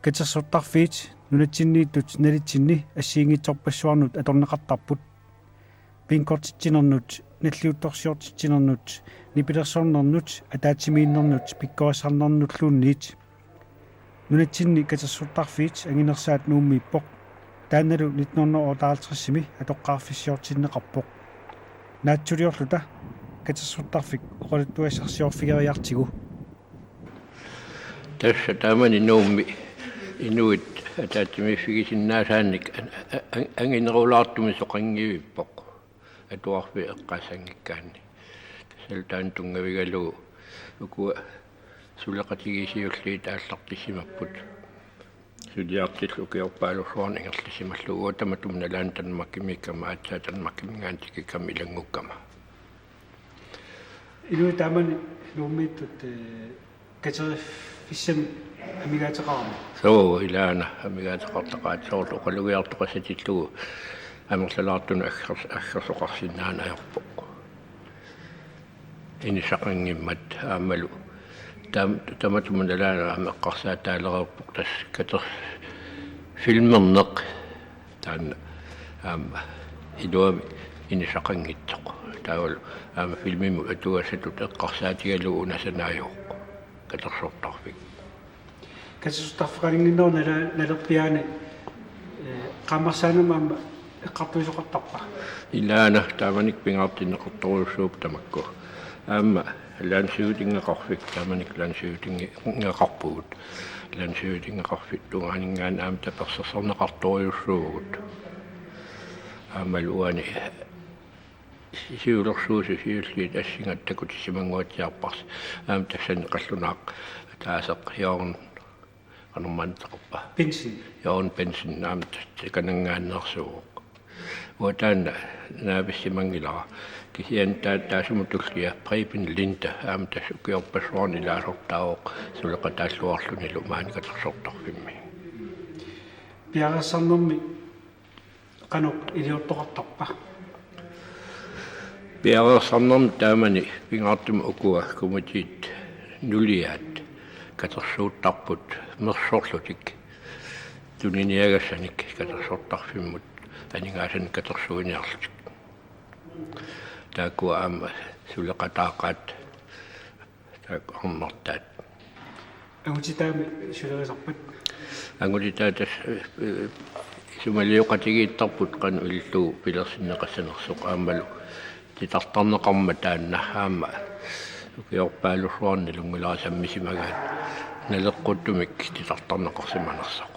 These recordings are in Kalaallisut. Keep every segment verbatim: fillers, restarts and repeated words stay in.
Katersortarfiit nunatsinniittut nalitsinni assigiinngitsorpassuarnut atorneqartarput. Bingortitsinernut, nalliuttorsiortitsinernut, nipilersornernut, ataatsimiinnernut, pikkorissarnernulluunniit. Nunatsinni katersortarfiit anginersaat Nuummiippoq. Taannalu nitten hundrede og otteoghalvtredsimi atoqqaarfissiortinneqarpoq. Naatsuliorluta katersortarfik oqaluttuassarsiorfigeriartigu. Tassa taamani Nuummi inuit ataatsimiiffigisinnaasaanik an-, an-, anginerulaartumik soqanngivippoq atuarfiit eqqaassanngikkaanni. Tassalu taanna tunngavigalugu ukua suleqatigiit siulliit aallartissimapput. Suliartillu ukiorpaalussuarni ingerlasimallugu uanga tamatuma nalaani Danmarkimiikkama aatsaat Danmarkimiinngaanniit tikikkama ilanngukkama. Inuit taamani Nuummiittut, eh, kateriffissamik amigaateqarami? Suu, ilaana amigaateqartaqaat, soorlu oqalugiartoqassatillugu amerlalaartunut aggers-, aggersoqarsinnaaneq ajorpoq. Inissaqanngimmat aammalu tam-, tamatuma nalaani aamma eqqarsaataalereerpoq tassa kater-, filmerneq taanna aamma iluamik inissaqanngitsoq. Taavalu aamma filmimut atugassatut eqqarsaatigalugu una sanaajuvoq katersortarfik. Katersortarfeqalinnginnerup nala-, nalerpiaani, eh, qaammarsaanermi aamma eqqartuisoqartarpa? Ilaana taamanikkut pingaartinneqartorujussuupput tamakku. Aamma landshøvdingeqarfik, taamanikkut landshøvdingeqarpugut. Landshøvdingeqarfiup tungaaninngaanniit aamma tapersersorneqartorujussuuvugut. Aammalu uani siulersuisut siulliit assingat takutissimanguatsiarparsi. Aamma tassani qallunaaq ataaseq Jørgen, qanormaanneqarpa? Bentzen. Jørgen Bentzen aamma tassa takananngaanneersuuvoq. Uanga taanna naavissimanngilara. Kisianni taa-, taassuma tullia Preben Linde aamma tassa ukiorpassuarni ilaasortaavoq suleqataalluarlunilu maani katersortarfimmi. Piareersarnermi qanoq iliortoqartarpa? Piareersarnermi taamani pingaartumik ukua komitiit nuliaat katersuuttarput mersorlutik tuniniagassanik katersortarfimmut aningaasanik katersuiniarlutik. Taakkua aamma suleqataaqaat taakku arnartaat. Angutitaami sulerisarpat? Angutitaat tassa, eh, isumalioqatigiittarput qanoq ilillugu pilersinneqassanersoq aammalu titartarneqarmat taanna aamma ukiorpaalussuarni nalunngilara sammisimagaat naleqquttumik titartarneqarsimanersoq.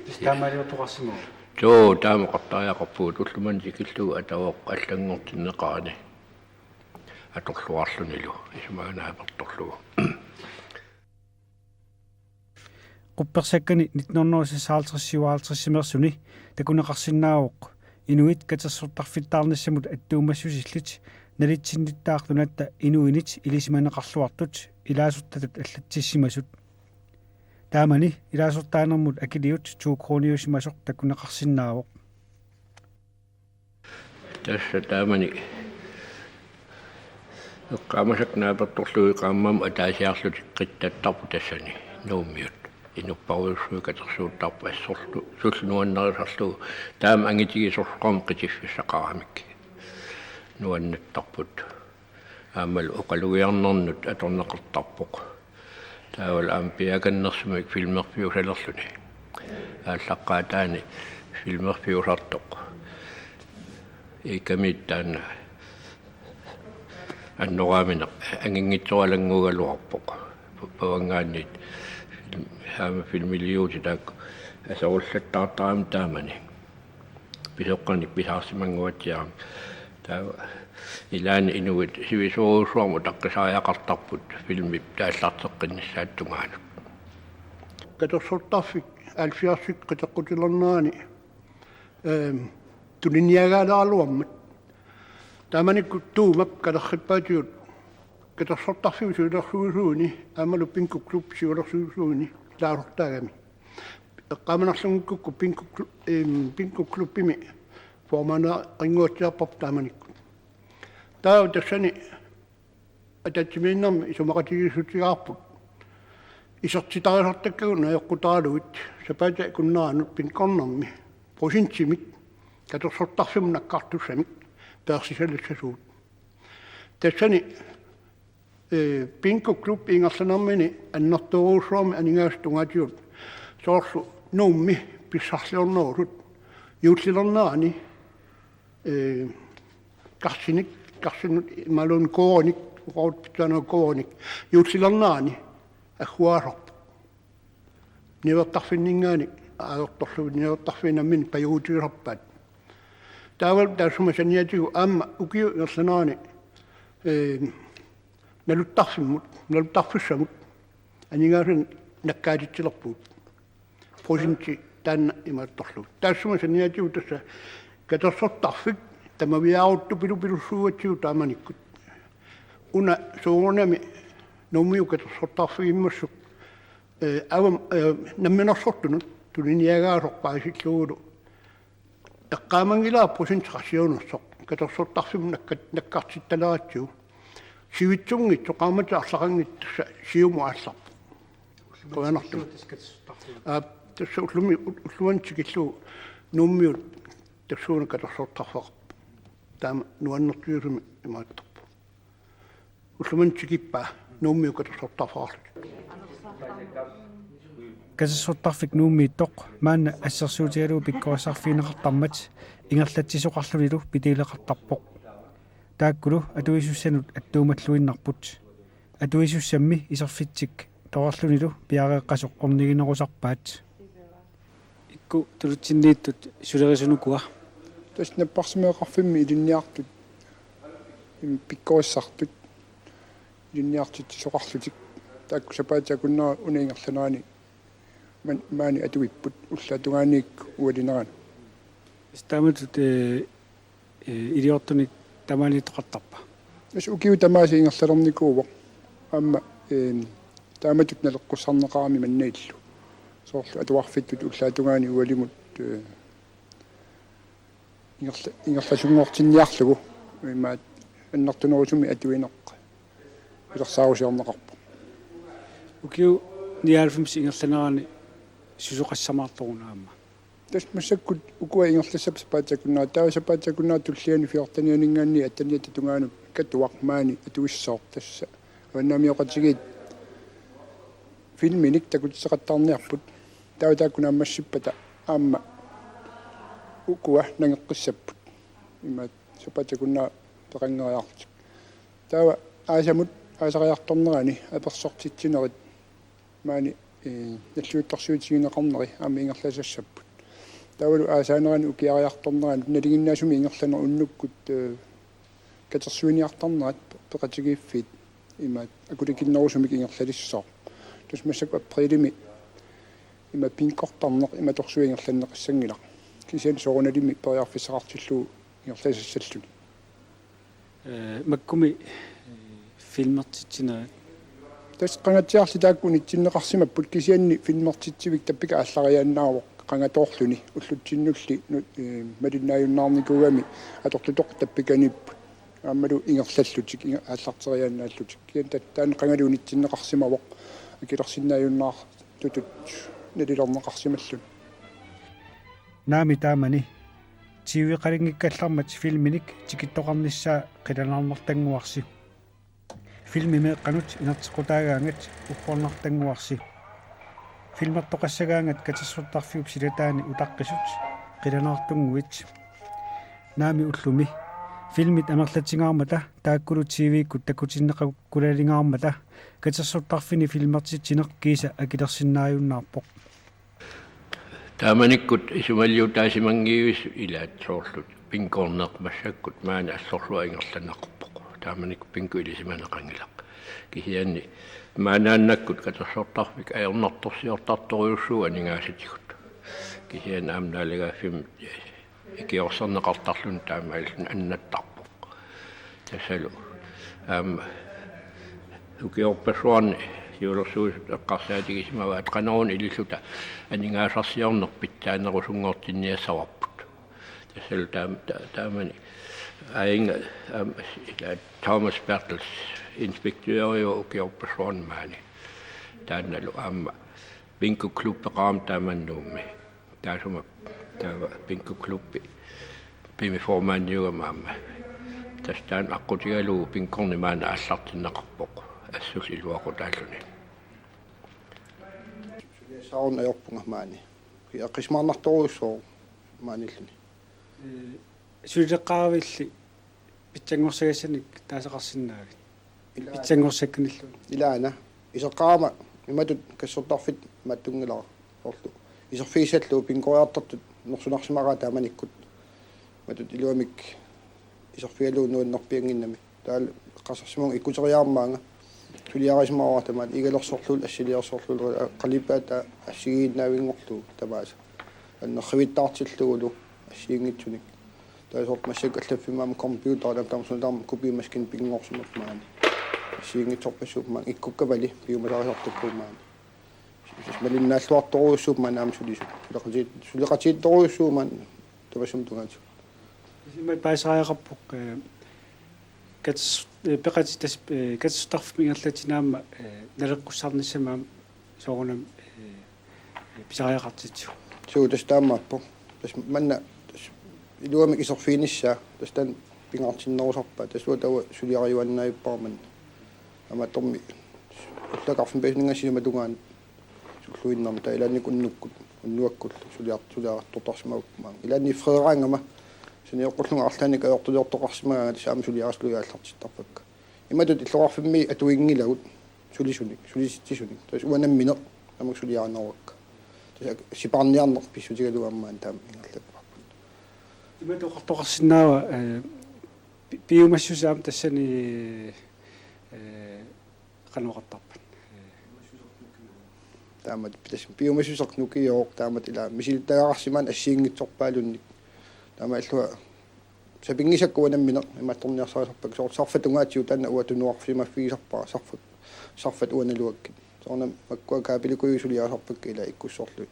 Tassa taamaaliortoqarsimavoq? Suu, taamaqartariaqarpugut, ulloq manna tikillugu atavoq allanngortinneqarani atorluarlunilu isumaga naapertorlugu. Quppersakkani nitten hundrede og seksoghalvtreds syvoghalvtreds-imeersuni takuneqarsinnaavoq inuit katersortarfittaarnissamut attuumassusillit nalitsinnittaaq nunatta inuinit ilisimaneqarluartut ilaasortatut allatsissimasut. Taamani ilaasortaanermut akiliut to kroniusimasoq takuneqarsinnaavoq. Tassa taamani eqqaamasakka naapertorlugit qaammammut ataasiarlutik qittattarput tassani Nuummiut. Inupparujussuit katersuuttarput assorlu sullu nuannarisarlugu taama angitigisorsuarmik qitiffissaqaramik nuannattarput. Aammalu oqalugiarnernut atorneqartarpoq. Taavalu aamma piakannersumik filmerfiusalerluni. Aallaqqaataani filmerfiusartoq. Iikkamiit taanna annoraamineq anginngitsooralannguugaluarpoq. Pavanngaanniit film-, aamma filmiliuutit taakku aserullattaartaramik taamani. Pisoqqanik pisaarsimannguatsiarami. Taava ilaanni inuit sivisoorujussuarmik utaqqisariaqartarput filmip taallarteqqinnissaata tungaanut. Katersortarfik halvfjerdsit qiteqqutilernerani, ehm, tuniniagaaleraluarmat. Taamanikkut Tuumap kalerrippaatigut katersortarfiup siulersuisuini aammalu Bingo Klub siulersuisuini ilaasortaagami. Eqqaamanerlunngikkukku Bingo Klu-, ehm, Bingo Klubbimi formanderinnguatsiarparput taamanikkut. Taava tassani ataatsimiinnermi isumaqatigiissutigaarput. isertitarisartakkagut najoqqutaralugit sapaatip akunneranut Bingoornermi procentimik katersortarfimmut nakkartussamik peersisalassasugut. Tassani, eh, Bingo Klub ingerlanermini annertoorujussuarmik aningaasat tungaatigut soorlu Nuummi pissarliornerusut juullilernerani, eh, karsinik, karsinut imaluunniit koorinik, uqarut pitsaanera koorinik, juullilernerani agguaasarpoq. Niuertarfinninngaanniit ajortorlugit niuertarfiit namminneq pajuutigisarpaat. Taavalu taassuma saniatigut aamma ukiup ingerlanerani, eh, naluttarfimmut, naluttarfissamut aningaasanik nakkaatitsilerpugut. Procenti taanna imaattorlugu. Taassuma saniatigut tassa katersortarfik tamaviaaruttupilupilussuugatsigu taamanikkut. Una soorunami Nuummiut katersortarfigimmassuk, eh, aamma, eh, namminersortunut tuniniagaasoq paasillugulu. Eqqaamanngilara procent qassionersoq katersortarfimmut nakkat-, nakkartittaleratsigu. Sivitsunngitsoq qaammatit arlaqanngitsut tassa siumut aallarpoq. Qujanartumik. Aa, tassa ullumi, ulloq manna tikillugu Nuummiut tassuuna katersortarfeqarput. Taama nuannersuisumik imaattarpoq. Ulloq manna tikippaa Nuummiut katersortarfeqarlutik. Katersortarfik Nuummiittoq maanna assersuutigalugu pikkorissarfigineqartarmat ingerlatsisoqarlunilu pituuleqartarpoq. Taakkulu atuisussanut attuumalluinnarput. Atuisussammi iserfitsik toreerlunilu piareeqqasoq orniginerusarpaat. Ikku tulutsinniittut sulerisunik ukua? Tassa napparsimmaveqarfimmi ilinniartut, im, pikkorissartut ilinniartitsisoqarlutik. Taakku sapaatip akunnera una ingerlanerani man-, maani atuipput ullaap tungaaniikku ualinerani. Tassa taamatut, eh, eh, iliortunik tamaaniittoqartarpa? Tassa ukiut tamaasa ingerlalernikuuvoq. Aamma, eh, taamatut naleqqussarneqarami mannalu. Soorlu atuarfittut ullaap tungaani ualimut, eh, ingerla-, ingerlasunngortinniarlugu. Imaat annertunerusumik atuineq pilersaarusiorneqarpoq. Ukiup nioghalvfems ingerlanerani susoqassamaartoruna aamma? Tassa massakkut ukua ingerlassapput sapaatip akunnera, taava sapaatip akunnera tulliani fjortenianinngaanniit atteniata tungaanut Katuaq maani atuissooq, tassa avannaamioqatigiit filminik takutitseqattaarniarput. Taava taakku naammassippata aamma ukua nangeqqissapput. Imaat sapaatip akunnera peqanngeriarlutik. Taava aasamut aasariartornerani apersortitsinerit maani, eh, nalliuttorsiutigineqarneri aamma ingerlasassapput. Taavalu aasaanerani ukiariartornerani nalinginnaasumik ingerlanerit unnukkut, eh, katersuiniartarnerat peqatigiiffiit imaat akulikinnerusumik ingerlalissooq. Tassa massakkut aprilimi imaat Bingoortarneq imatorsuaq ingerlanneqassanngilaq. Kisianni soorunalimi periarfissaqartillugu ingerlasassalluni. Eh, makkumi, eh, filmertitsinerit? Tassa qangatsiarli taakku unitsinneqarsimapput, kisianni filmertitsivik tappika aallariaannaavoq qangatoorluni, ullutsinnulli nu-, eh, malinnaajunnaarnikuugami atorlutoqqat tappikaniipput. Aammalu ingerlallutik, inge-, aallarteriaannaallutik. Kisianni ta-, taanna qangali unitsinneqarsimavoq akilersinnaajunnaartutut nalilerneqarsimalluni. Naamik taamani. T V-qalinngikkallarmat filminik tikittoqarnissaa qilanaarnartannguarsi. Filmi meeqqanut inerteqqutaagaangat uggornartannguarsi. Filmertoqassagaangat katersortarfiup silataani utaqqisut qilanaartunnguit. Naamik ullumi. Filmit amerlatingaarmata taakkulu T V-kkut takutinneqakkulalingaarmata katersortarfini filmertitsineq kiisa akilersinnaajunnaarpoq. Taamanikkut isumaliutaasimanngivissut ilaat soorlu Bingoorneq massakkut maani allorlua ingerlanneqarpoq. Taamanikkut Bingo ilisimaneqanngilaq. Kisianni maannaannakkut katersortarfik ajornartorsiortartorujussuuvoq aningaasatigut. Kisianni aamma naalagaaffimmi ikiorserneqartarluni taamaalilluni annattarpoq. Tassalu aamma ukiorpassuarni siulersuisut eqqarsaatigisimavaat qanoruna ililluta aningaasarsiorneq pitsaanerusunngortinniassavarput. Tassalu taam-, ta-, taamani aajuna aamma ila Thomas Bertels inspektøriuvoq ukiorpassuarni maani. Taannalu aamma bingoklubbeqarami taamani Nuummi. Taasuma taava bingoklubbi pimi formandiugama aamma. Tassa taanna aqqutigalugu bingorneq maani aallartinneqarpoq. Assullu iluaqutaalluni. Suliassaarunneq ajorpunga maani. Qiaqqissimaarnartorujussooq maanilluni. Suleqavilli pitsanngorsagassat taasaqarsinnaavit? Ilaa. Pitsanngorsakkanillu. Ilaana. Iseqqaama imatut kassortarfik maattunngilara. Orlu. Iserfigissallu pingoriartortut nersunarsimaqaat taamanikkut. Imatut iluamik iserfigalugu nuannerpiannginnami. Taava eqqarsarsimavunga ikkuteriarmaanga. Suliarisimavara tamaat igalersorlugu, assiliorsorlugu, qalipaataa assigiinnaavinngorlugu tamaasa. Annerrivittaartillugulu assigiinngitsunik. Taava soorlu massakkut allaffimmi aamma computer, aamma tamarsuutarmi kopimaskina pinngorsimappat maani. Assigiinngitsorpassuupput maani ikkukkavali piumasarisartakkagut maani. Tassa malinnaalluartorujussuupput maani aamma sulisut. Suleqatigiit-, suleqatigiittorujussuupput maani tamassummut tungaatigut. Imaappoq paasisariaqarpoq, eh, katis-, eh, peqati-, tassa, eh, katersortarfimmi ingerlatsini aamma, eh, naleqqussarnissamut aamma soorunami, eh, eh, pisariaqartitsivoq. Suu, tassa taamaappoq. Tassa manna tassa iluamik iserfiginissaa, tassa taanna pingaartinnerusarpaat, tassa uanga taava suliariuaannaavippara manna. Taamaattormi ullaakkut arfineq-pingasunngornermi sisamat tungaanut sulluinnarmata ilaannikkut unnukkut, unnuakkullu suliar-, suliartortarsimavakka maanga. Ilaanni fredaanngama saniorqullunga arlaannik ajortuliortoqarsimagaanga tassa aamma suliarisullugu aallartittarpakka. Imatut illoqarfimmi atuinngilagut sulisunik, sulisitsisunik. Tassa uanga nammineq aamma suliarineruakka. Tassa sipaarniarneq pissutigalugu aamma taama ingerlakkuarput. Imatut oqartoqarsinnaavara, eh, pi-, piumassuseq aamma tassani, eh, qanoq oqartarpat? Taama tassa piumassuseq nukioq, taamatut ila misilittagaqarsimagaanni assigiinngitsorpaalunnik. Taamaalillunga sapinngisakka uanga nammineq imaattorniarsarisarpakka, soorlu sarfat tungaatigut taanna uanga tunuarsimaffigisarpara, sarfat, sarfat uanga naluakkit. Soorunami makkua kaapilikujuit suliarisarpakka ila ikkussorlugit.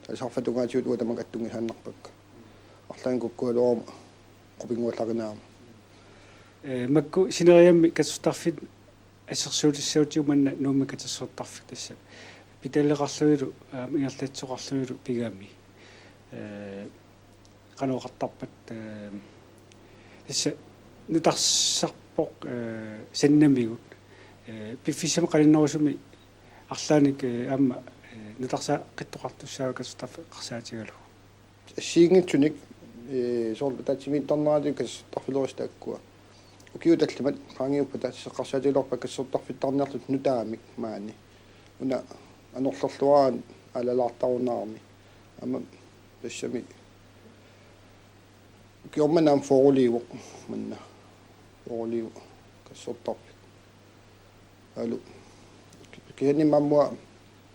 Taava sarfat tungaatigut uanga tamakku attunngisaannarpakka. Arlaannik kukkugaluaruma qupinnguallarinerama. Eh, makku sineriammi katersortarfik assersuutissagutsigit manna Nuummi katersortarfik tassa. Pitaaleqarlunilu, aamma ingerlatsisoqarlunilu pigami. Eh, qanoq oqartarpat, eh, tassa nutarsarpoq, eh, sannamigut. Eh, piffissami qaninnerusumi arlaannik, eh, aamma, eh, nutarsaaqqittoqartussaavoq katersortarfik eqqarsaatigalugu. Assigiinngitsunik, eh, soorlu ataatsimiittarneratigut katersortarfilerisut taakkua. Ukiut tallimat qaangiuppata tassa eqqarsaatigaluarpara katersortarfittarniarluta nutaamik maani. Una anorlerluaraanni aalalaartarunarami. Aamma tassami ukioq manna aamma fyrreliuvoq manna. Fyrreliuvoq katersortarfik. Alu. Kisianni aamma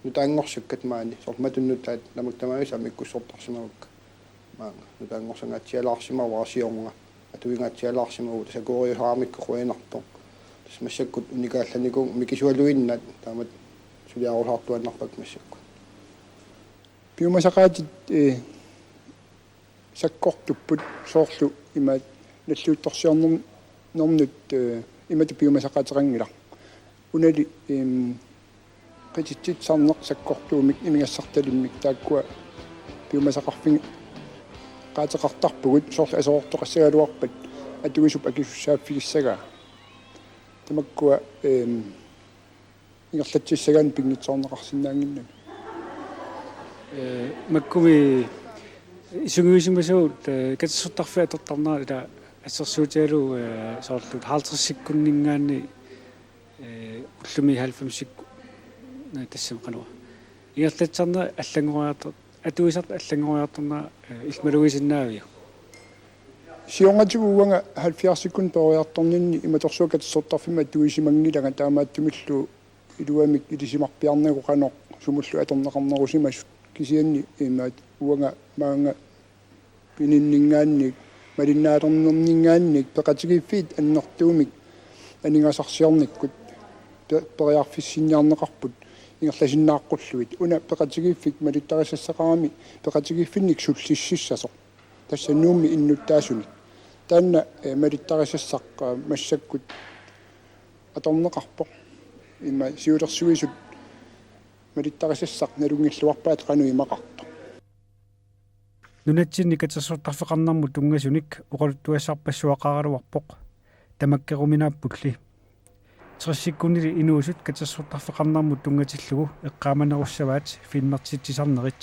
nutaanngorsakkat maani. Soorlu matut nutaat tamakku tamaasa aamma ikkussortarsimavakka. Maanga nutaanngorsangaatsialaarsimavara siorna. Atuingaatsialaarsimavara tassa akueriusaramikku qujanartoq. Tassa massakkut unikaallanikuuvunga mikisualuinnaat taamatut suliarusaartuaannarpakka massakkut. Piumasaqaatit, eh, sakkortupput soorlu imaat nalliuttorsiorner-, -nernut, eh, imatut piumasaqaateqanngilaq. Unali, em, qititsitsisarneq sakkortuumik imigassartalimmik taakkua piumasaqarfin-, -qaateqartarpugut soorlu aserortoqassagaluarpat atuisup akisussaaffigissagaa. Tamakkua, em, ingerlatsissagaanni pinngitsoorneqarsinnaannginnami. Eh, makkumi sungiusimasavut, eh, katersortarfik atortarnera ila assersuutigalugu, eh, soorlu halvtredsikkunninngaanniit, eh, ullumi halvfemsikkut, eh, tassami qanoq. Ingerlatsisarneq allanngoriartor-, atuisartut allanngoriartornera, eh, illit malugisinnaaviuk? Siornatigut uanga halvfjerdsikkunni peroriartorninni imatorsuaq katersortarfimmi atuisimanngilanga taamaattumillu iluamik ilisimarpiarnagu qanoq sumullu atorneqarnerusimasut kisianni imaat uanga maanga pininninngaanniit malinnaalernerninngaanniit peqatigiiffiit annertuumik aningaasarsiornikkut pe-, periarfissinniarneqarput ingerlasinnaaqqulluit. Una peqatigiiffik malittarisassaqarami peqatigiiffinnik sullississasoq. Tassa Nuummi innuttaasunik. Taanna, eh, malittarisassaq, eh, massakkut atorneqarpoq. Imma siulersuisut Malittarisassaq nalunngilluarpaat qanoq imaqartoq. Nunatsinni katersortarfeqarnermut tunngasunik oqaluttuassarpassuaqaraluarpoq tamakkeruminaappulli. Tressikkunili inuusut katersortarfeqarnermut tunngatillugu eqqaamanerussavaat filmertitsisarnerit.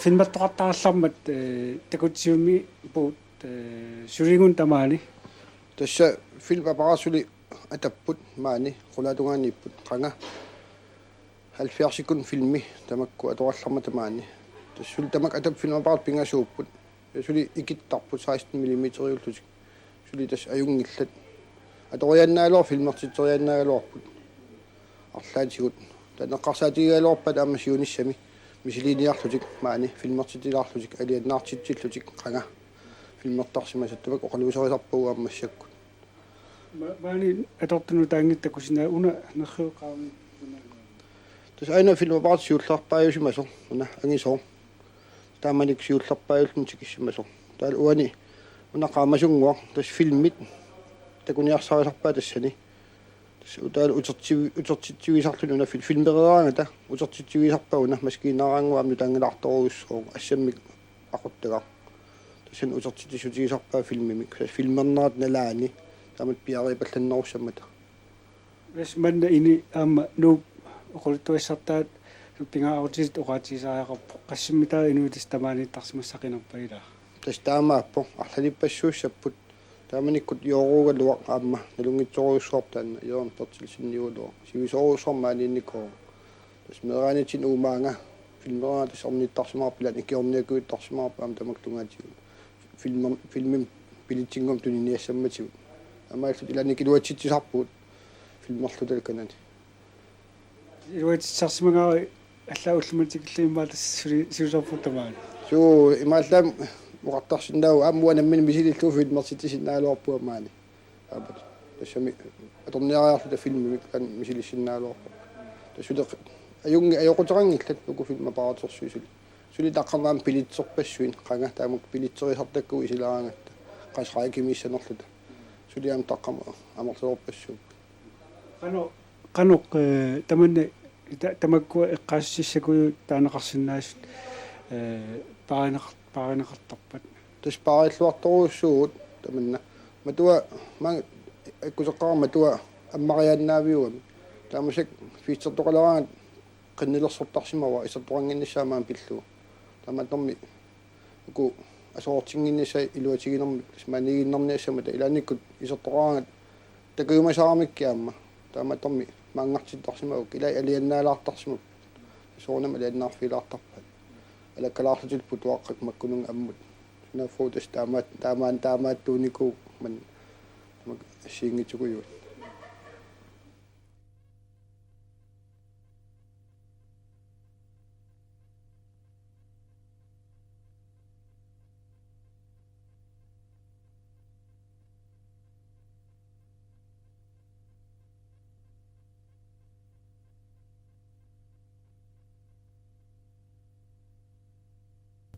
Filmertoqartarallarmat, eh, takutsivimmi puut, eh, suligun tamaani. Tassa filmapparaat suli atapput maani, qulaatungaaniipput qanga. Halvfjerdsikkut filmi tamakku atorallarmata maani. Tassa suli tamakku atapput filmapparaat pingasuupput. Ja suli ikittarput seksten millimeteriullutik. Suli tassa ajunngillat. Atoriaannaagaluarput, filmertitseriaannaagaluarput. Arlaatigut. Taanna eqqarsaatigigaluarpaat aamma siunissami misiliiniarlutik maani, filmertitsilaarlutik, alianaartitsillutik qanga. Filmertarsimasat tamakku oqaluuserisarpagut aamma massakkut. Ma-, maani atortunut taanngit takusinnaavit una nerriup qaavani una? Tassa aana filmapparaat siullerpaajusimasoq, una angisooq. Taamanikkut siullerpaajullugu tikissimasoq. Taavalu uani una qaamasunnguaq, tassa filmit takuniarsarisarpaat tassani. Tassa taavalu utertivi-, utertitsivigisarluni una fil-, filmereeraangata utertitsivigisarpaat una maskiinaaraannguaq aamma nutaanngilaartorujussuuvoq, assammik aquttagaq. Tassani utertitsissutigisarpaat filmimik. Tassa filmernerat nalaani taamatut piareerpallannerussammata. Tassa manna ini aamma Nuup oqaluttuassartaat pingaarutilik oqaatigisariaqarpoq. Qassimmitaa inuit tassa tamaaniittarsimassaqinarpa ilaa? Tassa taamaappoq, arlalippassuussapput. Taamanikkut Jooruugaluaq aamma nalunngitsorujussuarpoq taanna, Jørgen Berthelsenniugaluaq. Sivisoorujussuarmik maaniinnikooq. Tassa meeraanitsinni uumaanga filmereeraq tassa ornittarsimaqarpoq, ilaanni ikiorniakujuttarsimaqarpoq aamma tamakku tungaatigut. Filmer-, filmimik bilitsinngormat tuniniassammatigut. Aamma illut ilaanni iluatsitsisarpugut filmerluta kanani. Iluatsitsisarsimagaanni allaat ullumimut tikillugu immaqa tassa suli-, sulisarpugut tamaani. Suu, imaallaat oqartarsinnaavoq aamma uanga nammineq misilillugu filmertitsisinnaagaluarpunga maani. Aappat. Tassami atorniariarluta filmimik taanna misilissinnaagaluarpakka. Tassa suli ajunngilaq, ajoquteqanngillat uku filmapparaatsersuit suli. Suli taqqamani bilitserpassuit qanga taamak bilitserisartakkagut isileraangatta. Qassit rækkimiissanerluta. Suli aamma taqqamani amerlasoorpassuupput. Qanoq, qanoq, eh, tamanna ta-, tamakkua eqqaasitsissakkut taaneqarsinnaasut, eh, paarineqar-, paarineqartarpat? Tassa paarilluartorujussuuvugut tamanna. Matua, maanga akkuteqqaarama matua ammariaannaaviugami. Taamaaseq fiitsertoqaleraangat qinnilersortarsimavara isertoqannginnissaa maani pillugu. Taamaattormi uku aserortinnginnissaat iluatiginermik tassa maaniiginnarniassammata, ilaannikkut isertoqaraangat takujumasaramikku aamma. Taamaattormi maanngartittarsimavakka, ilai alianaalaartarsimapput. Soorunami alianaarfigilaartarpaat. Alakkalaarlutillu putuaqqat makkununnga ammut. Sunaaffa tassa taamaat-, taamaan-, taamaattuunikuuvoq, maani tamakku assigiinngitsukujuit.